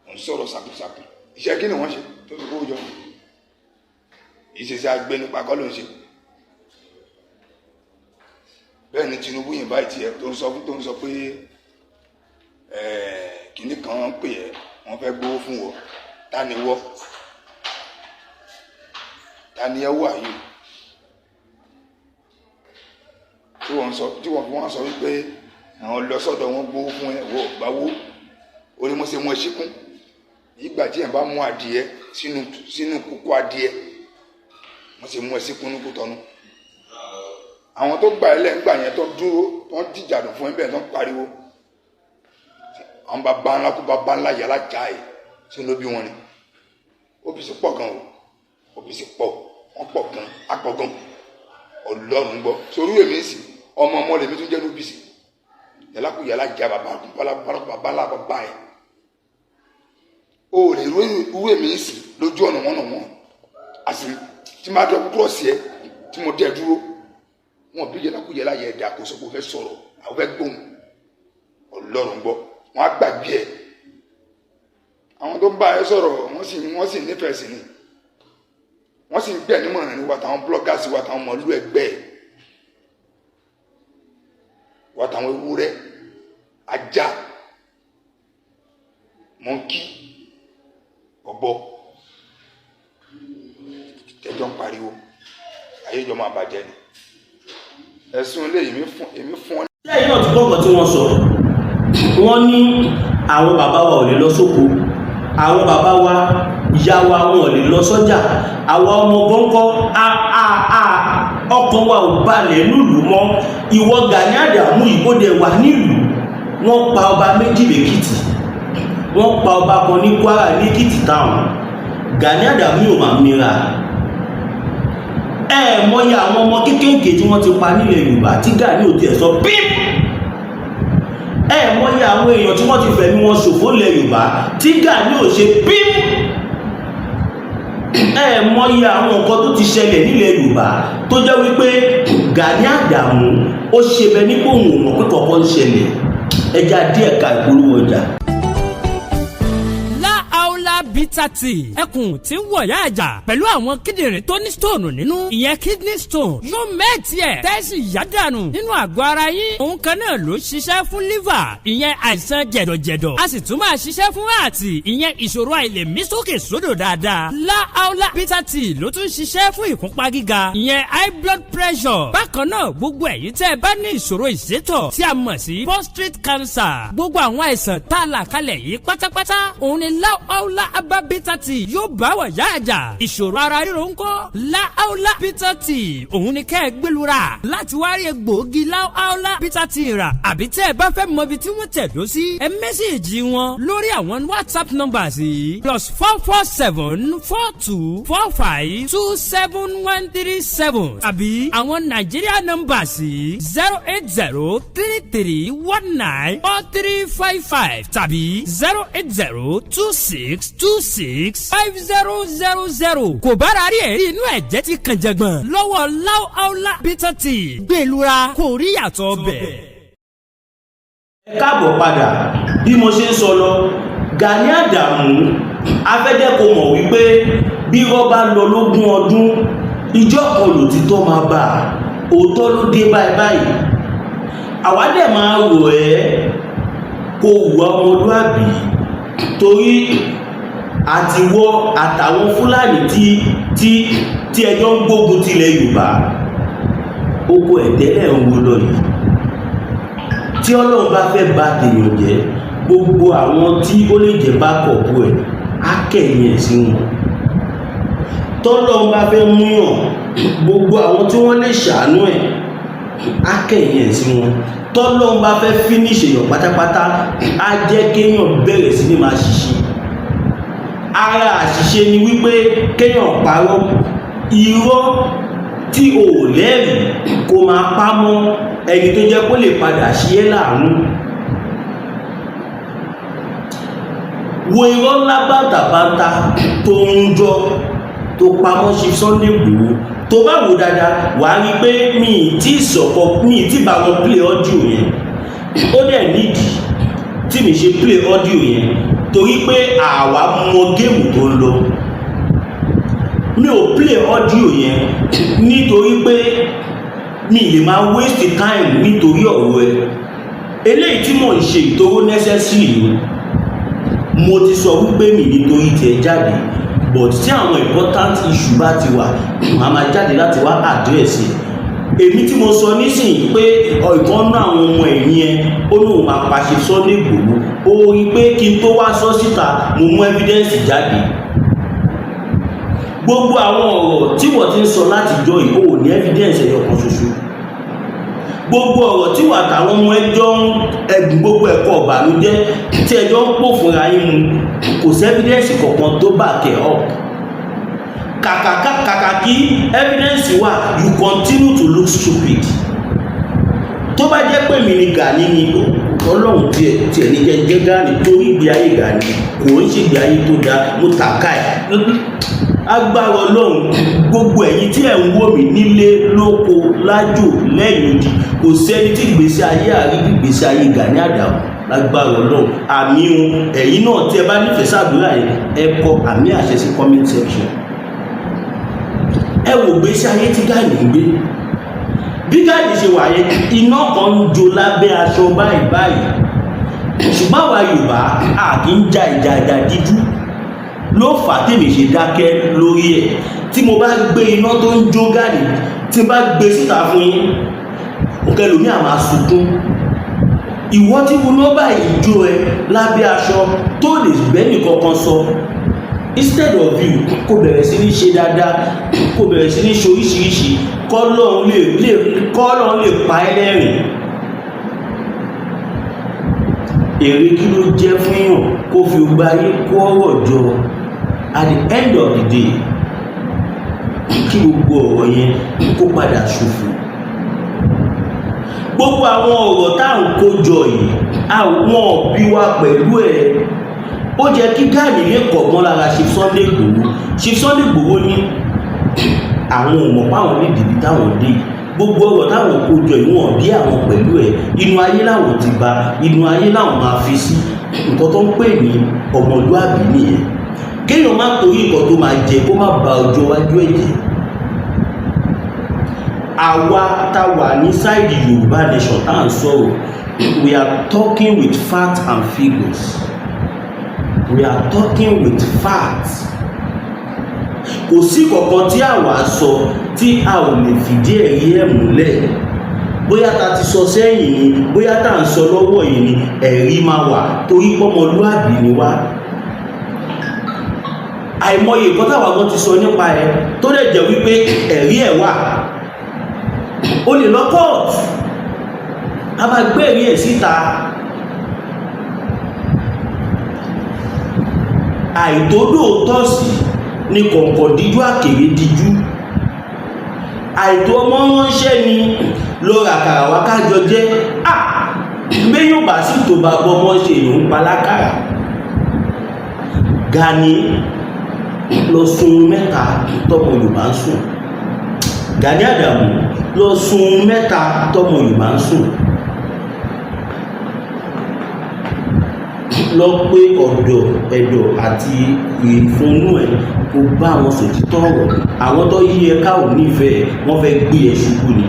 ò ń sọ̀rọ̀ sàkùsàkù. Iṣẹ́ kí ni wọ́n ṣe tó fi kó jọ? Ìṣesí agbẹnupa kọ́ ló ń ṣe. Bẹ́ẹ̀ ni Tinubu yìí báyìí tiẹ̀ tó ń sọ fún, tó ń sọ pé kínní kan ń pè ẹ́, wọ́n fẹ́ gbowó fún wọ. Ta ni wọ́? Ta ni ẹ wà yìí tí wọ́n sọ, tí wọ́n fi wọ́n sọ wípé àwọn lọ sọ́dọ̀ wọn gbowó fún ẹ, wọ́n gbawó orí mo ṣe mú ẹ síkún. Ìgbà tí ẹ̀ bá mú adìẹ sínú kókó adìẹ, wọ́n ṣe mú ẹ síkún ní Kútọ́nù. Àwọn tó gbà ẹ lẹ́ǹgbà yẹn, tó dúró, tó ń jìjàdùn fún ẹ bẹ́ẹ̀, tó ń pariwo àwọn bàbá ńlá kó bàbá ńlá yàrá já ẹ sínú bí wọn ni. OPC pọ̀ gan o, OPC pọ̀, wọ́n pọ̀ gan, apọ̀ gan. Ọlọ́run gbọ́, sórí èmi sì ọmọ ọmọ lèmi tún jẹ́ ní OPC. Yàrá kó yàrá já bàbá bàbá ńlá bàbá ẹ o lè rú èmi sì lójú ọ̀nà wọn náà wọn àti tí máa dọ̀ kúrọ̀ sí ẹ tí mo dẹ̀ dúró wọn bí yàrá kó yàrá yẹ ẹ̀dá kó sọ pé o fẹ́ sọ̀rọ̀, àwọn fẹ́ gbóhùn. Ọlọ́run gbọ́, wọn á gbàgbé ẹ. Àwọn tó ń bá ẹ sọ̀rọ̀, wọ́n sì nífẹ̀ẹ́ sí ni, wọ́n sì ń gbẹ̀ nímọ̀ràn ní wa, táwọn bloggers wa, táwọn mọ̀lú ẹgbẹ́ ẹ̀ wa, táwọn ewúrẹ́, ajá, mọ̀nkí, ọ̀bọ tẹjọ́ ń pariwo ayé jọ máa bàjẹ́ ni. Ẹ̀sùn ilé èmi fún ọ. Lẹ́yìn náà tí gbọ́ngàn tí wọ́n sọ, wọ́n ní àwọn bàbá wa ò lè lọ sóko, àwọn bàbá wa Ìyá wa, wọn ò lè lọ sọ́jà. Àwa ọmọ gbọ́ngọ́, a a a ọkàn wa ò balẹ̀ nílùú mọ́. Ìwọ Gani Àdàmú, ìbòdè wà nílùú. Wọ́n pa ọba méjì lẹ́kìtì, wọ́n pa ọba kan ní Kwara, ní Èkìtì táwọn. Gani Àdàmú yóò máa mira. Ẹ mọyì àwọn ọmọ kéékèèké tí wọ́n ti pa nílẹ̀ Yorùbá tí Gani ò tiẹ̀ sọ píp. Ẹ mọyì àwọn èèyàn tí wọ́n ti fẹ̀mí wọn ṣòfò nílẹ̀ Yorùbá tí Gani ò ṣe píp. Ẹ mọyì àwọn nǹkan tó ti ṣẹlẹ̀ nílẹ̀ Yorùbá tó jẹ́ wípé Gani Àdàmú ó ṣe bẹ nípò òun ò mọ̀ pé kọ̀ọ̀kan ń ṣẹlẹ̀. Ẹja díẹ̀ ka ìpolówó ọjà. Láàólà Bitter Tea, ẹkùn tí ń wọ̀yá àjà pẹ̀lú àwọn kíndìnrín tó ní stone nínú, ìyẹn kidney stone, yóò melt ẹ̀ tẹ́sí yádànù nínú àgọ́ ara yín. Òun kan náà ló ṣiṣẹ́ fún liver, ìyẹn àìsàn jẹ̀dọ̀jẹ̀dọ̀. A sì tún máa ṣiṣẹ́ fún heart, ìyẹn ìṣòro àìlèmí sókè sódò dáadáa. Láàólà Bitter Tea ló tún ṣiṣẹ́ fún ìfúnpá gíga, ìyẹn high blood pressure. Bákan náà, gbogbo ẹ̀yin tẹ́ ẹ bá ní ìṣòro ìsétọ̀ tí a mọ̀ sí prostate cancer, gbogbo àwọn àìsàn tá a là kalẹ̀ yìí pátápátá, òun ni Láàólà Herbal Bitter Tea yóò bá wà yá àjà. Ìṣòro ara ríro ńkọ́? Láàólà Bitter Tea, òun ni kẹ́ ẹ gbẹlura láti wá rí egbòogi Láàólà Bitter Tea rà. Àbí tẹ́ ẹ bá fẹ́ mọ ibi tí wọ́n tẹ̀dó sí, ẹ message wọn lórí àwọn WhatsApp numbers yìí: +44 7424 527137, àbí àwọn Nàìjíríà numbers yìí: 08033194355 tàbí 08026265000. Kò bára rí ẹ̀rí inú ẹ̀jẹ̀ ti kàn jẹ̀gbọ̀n lọ́wọ́ Láúláú Bitter Tea, gbẹ̀lura kò rí yàtọ̀ bẹ̀. Ẹ káàbọ̀ padà. Bí mo ṣe ń sọ lọ, Gani Àdàmú, afẹ́jẹ́ kò mọ̀ wípé bí rọ́bà lọ lógún ọdún, ìjọ kan lòtítọ́ máa bà á. Òótọ́ ló dé báyìí báyìí. Àwa dẹ̀ máa rò ẹ́ kó hùwà ọmọlúàbí, torí àtiwọ́ àtàwọn Fúlàní tí ẹjọ́ ń gbógun tilẹ̀ Yorùbá, oko ẹ̀tẹ́lẹ̀ ń wo lọ yìí. Tí Ọlọ́run bá fẹ́ bà tèèyàn jẹ́, gbogbo àwọn tí ó lè jẹ́ backup ẹ̀ á kẹ̀yìn ẹ̀ sí wọn. Tọ́lọ́run bá fẹ́ múyàn, gbogbo àwọn tí wọ́n lè ṣàánú ẹ̀ á kẹ̀yìn ẹ̀ sí wọn. Tọ́lọ́run bá fẹ́ finish èèyàn pátápátá, á jẹ́ kéèyàn bẹ̀rẹ̀ sí ní máa ṣiṣẹ́. Ara àṣìṣe ni wípé kéèyàn parọ́, irọ́ tí o ò lẹ́rìí, kó máa pa mọ́ ẹni tó jẹ́ kó lè padà ṣe é láàánú. Wo irọ́ ńlá bàǹtàbàǹtà tó ń jọ tó pamọ́ ṣe Sunday Igboho. Tó bá wò dáadáa, wàá rí i pé mi ì tí sọ̀kọ, mi ì tí bá wọn play audio yẹn. Ó dẹ̀ nídìí tí mi ṣe play audio yẹn, torí pé àwa mọ game tó ń lọ. Mi ò play audio yẹn nítorí pé mi lè máa waste time nítorí ọ̀rọ̀ ẹ. Eléyìí tí mò ń ṣe ìtòrò necessary ni. Mo ti sọ wípé mi nítorí tiẹ̀ jáde, but tí àwọn important issue bá ti wà, màá máa jáde láti wá address ẹ̀. Èmi tí mo sọ nísìnyí pé ìkan náà àwọn ọmọ ẹ̀yìn ẹ ó lóun máa pàṣẹ Sunday Igboho, ó rí i pé kí n tó wá sọ síta, mo mú evidence jáde. Gbogbo àwọn ọ̀rọ̀ tí wọ́n ti ń sọ láti jọ yìí, ó ní evidence ẹyọ kan ṣoṣo. Gbogbo ọ̀rọ̀ tí wà táwọn ọmọ ẹjọ́ ń ẹ̀gùn, gbogbo ẹ̀kọ́ ọ̀bànújẹ́ tí ẹjọ́ ń pò fúnra yín mu, kò sí evidence kankan tó back ẹ̀ up. Kàkà kí evidence wà, you continue to look stupid. Tó bá jẹ́ pé mi ni Gani ni, Ọlọ́run tiẹ̀ ní jẹ́ Gani, torí ìgbé ayé Gani kò ń ṣègbè ayé tó dáa. Mo tàka ẹ̀ agbára Ọlọ́run. Gbogbo ẹ̀yin tí ẹ̀ ń wò mí nílé lóko, lájò, lẹ́yìn odi, kò sẹ́ni tí ìgbésí ayé àrí ìgbésí ayé Gani Àdàmú lágbára Ọlọ́run. Àmì ohun ẹ̀yin náà, tí ẹ bá nífẹ̀ẹ́ sàdúrà yẹn, ẹ kọ àmì àṣẹ sí comment section. Ẹ wò gbésí ayé tí Gani ń gbé. Bí Gani ṣe wà yẹn, iná kan ń jó lábẹ́ aṣọ báyìí báyìí. Ṣùgbọ́n àwa Yorùbá, a kì í ja ìjà ìjà dídú ló fà á tèmi ṣe dákẹ́ lórí ẹ̀. Tí mo bá gbé iná tó ń jó Gani, tí n bá gbé síta fún yín, òkèlómi àmà sunkún. Ìwọ tí mo lọ́ báyìí jó ẹ lábẹ́ aṣọ tó lè gbẹ́nì kankan sọ. Instead of you kó bẹ̀rẹ̀ sí ní ṣe dáadáa, kó bẹ̀rẹ̀ sí ní ṣe oríṣiríṣi, kọ́lọ́run lè pa ẹ́ lẹ́rìn. Èrè kí ló jẹ́ fún yàn kó fi gba ayé kó ọ̀rọ̀ jọ, at the end of the day, kí gbogbo ọ̀rọ̀ yẹn kó padà ṣòfò? Gbogbo àwọn ọ̀rọ̀ tá à ń kó jọ yìí, àwọn òbí wa pẹ̀lú ẹ̀, ó jẹ́ kí Gani lè kọ̀gbọ́n lára Chief Sunday Igboho. Chief Sunday Igboho ní àwọn ò mọ̀ páwọn ní ìdìbí táwọn dé yìí. Gbogbo ọ̀rọ̀ táwọn kó jọ yìí, wọ́n bí àwọn pẹ̀lú ẹ̀. Inú ayé làwọn ti bá, inú ayé làwọn máa fi sí. Nǹkan tó ń pè ní ọmọlúàbí nìyẹn, kéèyàn má torí nǹkan tó máa jẹ kó má ba ọjọ́ iwájú ẹ̀ jẹ́. Àwa tá wà ní side Yorùbá Nation tá à ń sọ̀rọ̀, we are talking with facts and figures. We are talking with facts. Kò sí kankan tí àwa sọ tí a ò lè fìdí ẹ̀rí ẹ̀ múlẹ̀. Bóyá ta ti sọ sẹ́yìn ni, bóyá tá à ń sọ lọ́wọ́ yìí ni, ẹ̀rí máa wà, torí pọ́mọlúàbí ni wá. Àìmọye nǹkan táwa gan ti sọ nípa ẹ tó dẹ̀ jẹ́ wípé ẹ̀rí ẹ̀ wà. O lè lọ court, a máa gbé ẹ̀rí ẹ̀ síta. Àìtódòótọ́ sí ni kọ̀ǹkọ̀ díjú, àkèrè díjú. Àìtó ọmọ ránṣẹ́ ni lọ ràkàrà wá kájọ jẹ́. À bẹ́yìn bá sì tó bá gbọmọ ṣe èèyàn ń pa lákàrà. Gani, lọ sun mẹ́ta tọmọ Yorùbá ń sùn. Gani Adamu, lọ sun mẹ́ta tọmọ Yorùbá ń sùn. Lọ pé ọ̀dọ̀ ẹ̀dọ̀ àti ìfúnnú ẹ̀, kó bá wọn sòtítọ́ ọ̀rọ̀. Àwọn tó yí ẹ ká ò nífẹ̀ẹ́, wọ́n fẹ́ gbé ẹ ṣubú ni.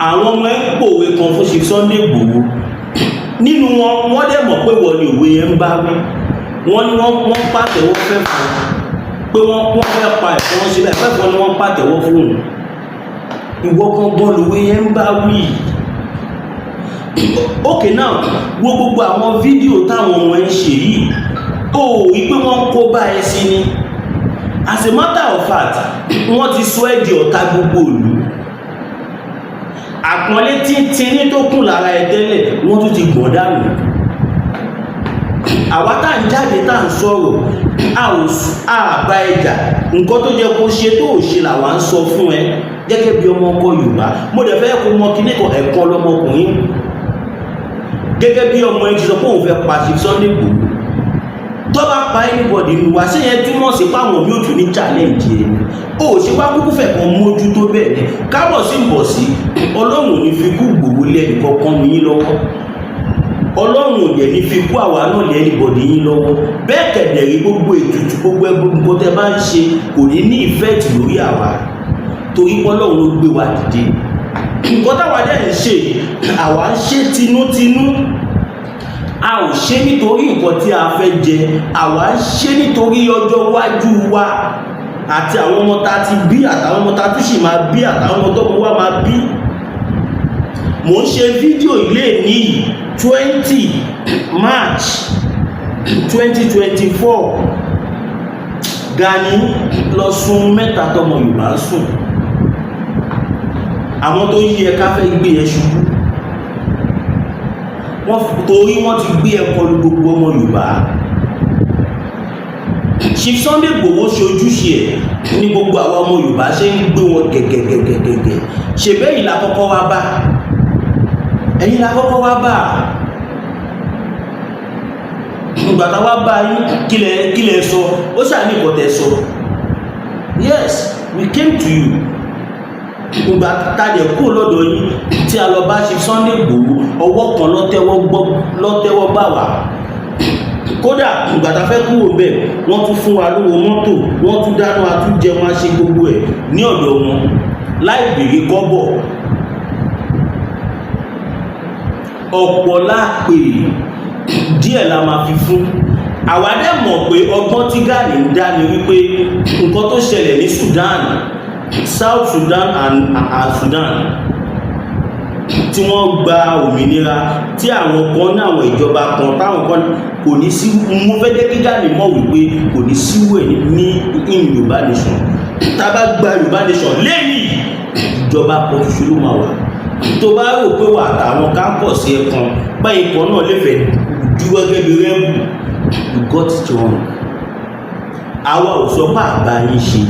Àwọn ọmọ ẹ ń pòwe kan fún Chief Sunday Igboho nínú wọn. Wọ́n dẹ̀ mọ̀ pé wọ́n ní òwe yẹn ń bá wí. Wọ́n ní wọ́n pàtẹ́wọ́ fẹ́ fún pé wọ́n fẹ́ pa ẹ̀fọn wọn síbẹ̀ fẹ́fọn ni wọ́n pàtẹ́wọ́ fún un. Ìwọ gangan lòwe yẹn ń bá wí. Okay, now, wo gbogbo àwọn fídíò táwọn ọmọ ẹ ń ṣe yìí, ó rí pé wọ́n ń kó bá ẹ sí ni. As a matter of fact, wọ́n ti sọ ẹ́ di ọ̀tá gbogbo ìlú. Àpọ́nlé tíntínní tó kùn lára ẹ tẹ́lẹ̀, wọ́n tún ti gbọ̀n dànù. Àwa tá ń jáde, tá ń sọ̀rọ̀, a ò bá ẹ jà. Nǹkan tó jẹ́ kó ṣe tó ò ṣe làwa ń sọ fún ẹ gẹ́gẹ́ bí ọmọ ọkọ Yorùbá. Mo dẹ̀ fẹ́ kó mọ kíní kan, ẹ̀kan lọmọkùnrin. Gẹ́gẹ́ bí ọmọ ẹ ti sọ pé òun fẹ́ pa Chief Sunday Igboho, tó bá pa anybody nù wá, ṣé yẹn túmọ̀ sí páwọn mi ò tún ní challenge ẹ ni? Ó ṣe wá kúkú fẹ̀ kan mójútó bẹ́ẹ̀ ni. Kábọ̀ sí ń bọ̀ sí, Ọlọ́run ò ní fi kú Ìgbòho lé ẹnì kankan ní yín lọ́wọ́. Ọlọ́run ò dẹ̀ ní fi kú àwa náà lé anybody yín lọ́wọ́. Bẹ́ẹ̀ kẹ̀dẹ̀ rí, gbogbo ètùtù, gbogbo ẹgbẹ́, gbogbo tẹ bá ń ṣe kò ní ní effect lórí àwa, torí pé Ọlọ́run ló gbé wa dìde. Nǹkan táwa dẹ̀ ń ṣe, àwa ń ṣe tinútinú. A ò ṣe nítorí nǹkan tí a fẹ́ jẹ. Àwa ń ṣe nítorí ọjọ́ iwájú wa àti àwọn ọmọ tá ti bí, àtàwọn ọmọ tá tún sì máa bí, àtàwọn ọmọ tó mọ wá máa bí. Mò ń ṣe fídíò ilé ní 20 March 2024. Gani, lọ sun mẹ́ta tọmọ Yorùbá ń sùn. Àwọn tó yí ẹ ká fẹ́ gbé ẹ ṣubú wọ́n, torí wọ́n ti gbé ẹ kọlu gbogbo ọmọ Yorùbá. Chief Sunday Igboho ṣe ojúṣe ẹ̀ ní gbogbo àwọn ọmọ Yorùbá ṣe ń gbé wọn gẹ̀gẹ̀gẹ̀gẹ̀gẹ̀. Ṣe bẹ́ẹ̀ la kọ́kọ́ wá bá ẹ̀yin, la kọ́kọ́ wá bá. Ìgbà tá wá bá yín, kílẹ̀ sọ? Ó ṣáà ní nǹkan tẹ́ sọ. Yes, we came to you. Ìgbà tá a dẹ̀ kúrò lọ́dọ̀ yín tí a lọ bá Chief Sunday Igboho, ọwọ́ kan lọ́tẹ́wọ́ gbà wá. Kódà ìgbà tá a fẹ́ kúrò bẹ́ẹ̀, wọ́n tún fún wa lówó mọ́tò, wọ́n tún dáná, a tún jẹun, a ṣe gbogbo ẹ̀ ní ọ̀dọ̀ wọn láì béèrè kọ́bọ̀. Ọ̀pọ̀ lápè, díẹ̀ la máa fi fún. Àwa dẹ̀ mọ̀ pé ọgbọ́n tí Gani ń dá ni wípé nǹkan tó ṣẹlẹ̀ ní Sudan, South Sudan and Sudan. Tí wọ́n gba òmìnira, tí àwọn kan ní àwọn ìjọba kan táwọn kan kò ní sí, mo fẹ́ jẹ́ kí Gani mọ̀ wípé kò ní síwò ẹ̀ ní in Yorùbá nation. Tá a bá gba Yorùbá nation lẹ́yìn, ìjọba kan ṣoṣo ló máa wà. Tó bá rò pé wà àtàwọn kápọ̀ sí ẹ kan báyìí kan náà lè fẹ́ dúró gẹ́gẹ́ bí rebel, you got it wrong. Àwa ò sọ pé àbá yín ṣe.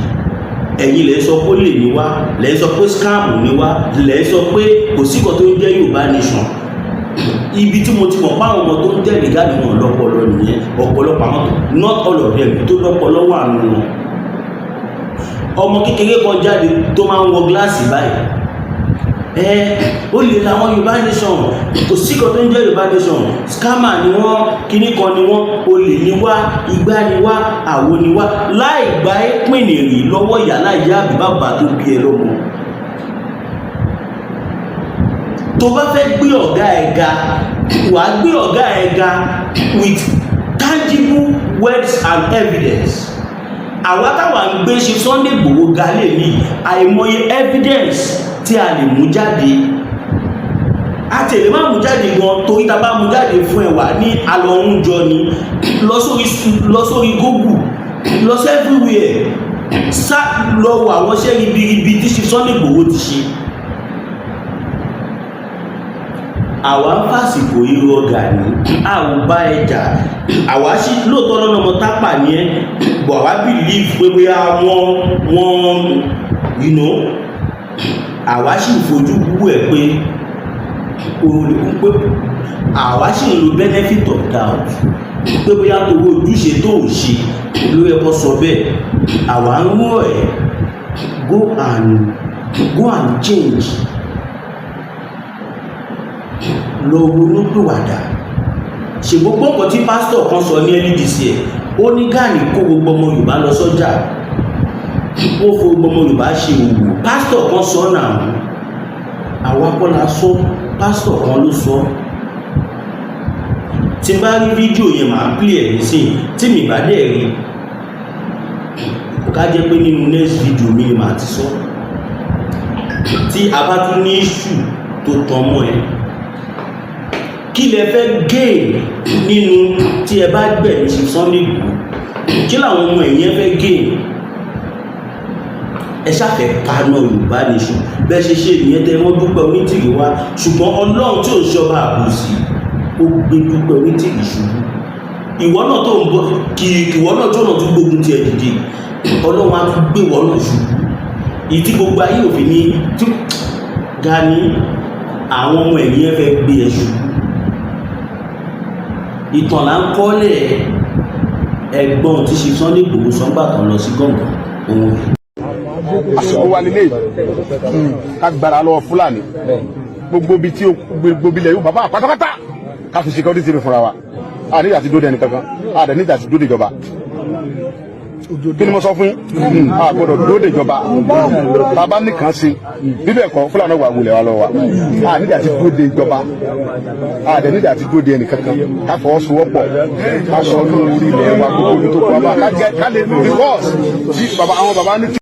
Ẹ̀yin lè sọ pé lè ní wá, lè sọ pé scam ní wá, lè sọ pé kò sí kan tó ń jẹ́ Yorùbá nation. Ibi tí mo ti mọ̀ pé àwọn ọmọ tó ń tẹ̀lé Gani wọn lọ́pọlọ nìyẹn. Ọ̀pọ̀lọpọ̀ àwọn tó, not all of them, tó lọ́pọlọ wà nù wọn. Ọmọ kékeré kan jáde tó máa ń wọ gíláàsì báyìí, ẹ ó lè làwọn Yorùbá nation, kò sí kan tó ń jẹ́ Yorùbá nation, scammer ni wọ́n, kíní kan ni wọ́n, olè ni wá, igbá ni wá, àwo ni wá, láì gba ìpínlẹ̀ rí lọ́wọ́ ìyá láì yá àbí bàbá tó bí ẹ lọ́mọ. Tó bá fẹ́ gbé ọ̀gá ẹ̀ ga, wàá gbé ọ̀gá ẹ̀ ga with tangible words and evidence. Àwa táwa ń gbé ṣe Sunday Igboho ga lè ní àìmọye evidence tí a lè mú jáde. A tẹ̀lé má mú jáde gan, torí ta bá mú jáde fún ẹ, wà ní alọ́hún jọ ni. Lọ sórí Google, lọ sí everywhere, sá lọ wọ àwọn iṣẹ́ ribiribi tí ṣe Sunday Igboho ti ṣe. Àwa ń fàsìkò irọ́ Gani, a ò bá ẹ jà. Àwa sí lóòótọ́ lọ́nà ọmọ tápà ní ẹ bọ̀. Àwa believe pé bóyá wọ́n àwa sì fojú wú ẹ pé pé àwa sì ń lo benefit of doubt pé bóyá torí ojúṣe tó ò ṣe ló yẹ kó sọ bẹ́ẹ̀. Àwa ń rọ̀ ẹ́, go and change, lọ ronúpìwàdà. Ṣe gbogbo nǹkan tí pásítọ̀ kan sọ ní LDC ẹ̀, ó ní Gani kó gbogbo ọmọ Yorùbá lọ sọ́jà, ó fo gbogbo ọmọ Yorùbá ṣe òwò. Pásítọ̀ kan sọ náà, àwa kọ́ la sọ, pásítọ̀ kan ló sọ. Tí n bá rí fídíò yẹn, màá play ẹ̀ nísìnyí. Tí mi bá dẹ̀ rí, ká jẹ́ pé nínú next video mi ni màá ti sọ. Tí a bá tún ní issue tó tán mọ́ ẹ, kí lẹ fẹ́ gain nínú tí ẹ bá gbẹ̀mí sí Sunday Igboho? Kí làwọn ọmọ ẹ̀yìn fẹ́ gain? Ẹ ṣàfẹ́ paná Yorùbá nation. Bẹ́ẹ̀ ṣe ṣe nìyẹn tẹ wọ́n Dúpẹ́ Onítìrì wá, ṣùgbọ́n Ọlọ́run tí ò ṣọba àbòsí, ó gbé Dúpẹ́ Onítìrì ṣubú. Ìwọ náà tó ń bọ kì ìwọ náà tó náà tún gbógun tiẹ̀ dìde, Ọlọ́run á tún gbé ìwọ náà ṣubú. Ìtí gbogbo ayé òfin ní tí Gani, àwọn ọmọ ẹ̀yìn ẹ fẹ́ gbé ẹ ṣubú. Ìtàn là ń kọ́lẹ̀. Ẹ̀gbọ́n tí ṣe Sunday Igboho sọ́ngbà kan lọ sí gàngàn òun. Àsìkò wa lélẹ̀ ká gbára lọ́wọ́ Fúlàní. Gbogbo ibi tí gbogbo ilẹ̀ yóò bàbá pátápátá, ká fi security fúnra wa. A nígbà tí dóde ẹnì kankan, a dẹ̀ nígbà tí dóde ìjọba. Kí ni mo sọ fún yín? A gbọ́dọ̀ dóde ìjọba. Bàbá nìkan ṣe bíbẹ̀ kọ́, Fúlàní wà wulẹ̀ wa lọ wa. A nígbà tí dóde ìjọba, a dẹ̀ nígbà tí dóde ẹnì kankan. Ká fọwọ́sowọ́pọ̀, ká sọ ní orí ilẹ̀ wa, gbogbo ibi tó kọ́ wa ká jẹ́ ká lè, because tí bàbá àwọn bàbá ní.